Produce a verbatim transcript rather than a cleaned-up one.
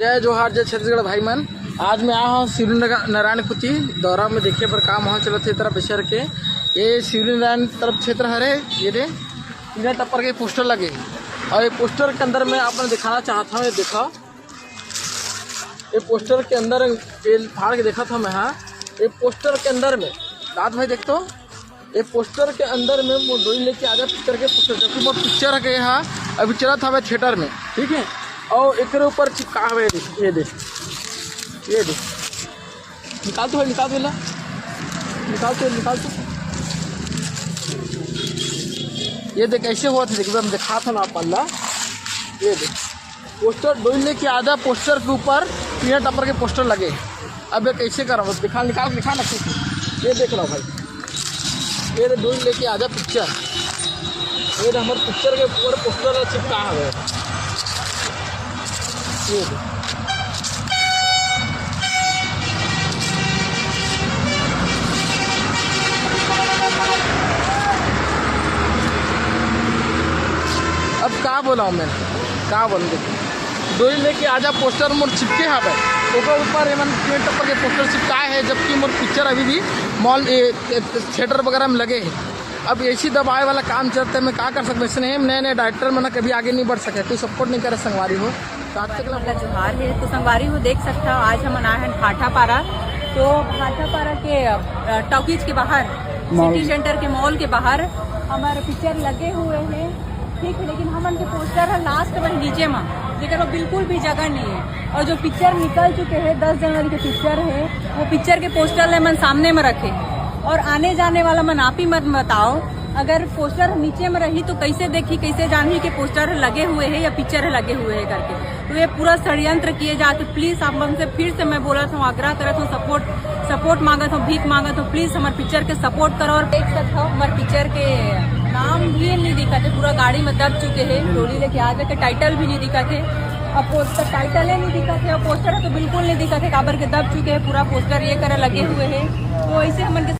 जय जोहार, जय छत्तीसगढ़ भाई मन। आज मैं आया हूँ शिवरीनारायण कुटी दौरा में देखे बर का माहौल चलत हे तरफ शहर के। ये शिवरीनारायण तरफ क्षेत्र हरे, ये दे इधर टप्पर के पोस्टर लगे हे। और ये पोस्टर के अंदर मैं आप मन दिखाना चाहत हूँ, ये देखो, ये पोस्टर के अंदर ये फाड़ के देखत हूँ मैं, हाँ, ये पोस्टर के अंदर में, दांत भाई देख तो, ये पोस्टर के अंदर में मोर डोली लेके आजा पिक्चर के पोस्टर, जबकि मोर पिक्चर के यहाँ अभी चलत हवे थिएटर में, ठीक है। और एकरे ऊपर चिपका हवे, ये देख, ये देख, ये देख, निकाल तो भाई, निकाल तो ला, निकाल तो, निकाल तो। ये देख कैसे हुआ था, देख, मैं दिखा था ना आप मन ला, ये देख। पोस्टर डोली लेके आजा, पोस्टर के ऊपर पीला टप्पर के पोस्टर लगे। अब ये कैसे करा, बस दिखा, निकाल, दिखा ना कुछ। ये देख लो भाई, ये रे डोली लेके आजा पिक्चर, ये रे हमर पिक्चर के ऊपर पोस्टर ला चिपका हवे। ये दे। अब का बोला मैं, का बोल दे, डोली लेके आजा पोस्टर मोर चिपके हवे, ओकर ऊपर एमन पेड़ टप्पर के पोस्टर चिपकाए हे, जबकि मोर पिक्चर अभी भी मॉल, ए, ए, थिएटर वगैरह में लगे हे। अब एसी दबाए वाला काम चलते, मैं का कर सकते, इसने हम नए नए डायरेक्टर मन कभी आगे नहीं बढ़ सके, कोई सपोर्ट नहीं करे संगवारी हो। तो आज तक ला मतलब जोहार हे, तो संगवारी हो देख सकता हो, आज हमन आए हैं भाटापारा। तो भाटापारा के, अ, टॉकीज के बाहर, मॉल। सिटी सेंटर के मॉल के बाहर हमारे पिक्चर लगे हुए हैं, ठीक है, लेकिन हमन के पोस्टर है लास्ट में नीचे में, जेकर वो बिल्कुल भी जगह नहीं है। और जो पिक्चर निकल चुके हैं, दस जनवरी के पिक्चर है, वो पिक्चर के पोस्टर ले मन सामने में रखे, और आने जाने वाला मन आप ही मत बताओ, अगर पोस्टर नीचे में रही तो कैसे देखी, कैसे जानही कि पोस्टर लगे हुए हैं या पिक्चर लगे हुए हैं करके। तो ये पूरा षड्यंत्र किए जाते। प्लीज आप मन से फिर से मैं बोलत हूँ, आग्रह करत हूँ, सपोर्ट, सपोर्ट मांगत हूँ, भीख मांगत हूँ, प्लीज हमारे पिक्चर के सपोर्ट करो। और देख सकते हो हमारे पिक्चर के नाम भी नहीं दिखत हे, पूरा गाड़ी में दब चुके हैं, डोली लेके आ जाके टाइटल भी नहीं दिखत हे। अब पोस्टर टाइटल ही नहीं दिखत हे और पोस्टर तो बिल्कुल नहीं दिखत हे, काबर के दब चुके हैं, पूरा पोस्टर ये करे लगे हुए हैं। तो ऐसे हमन के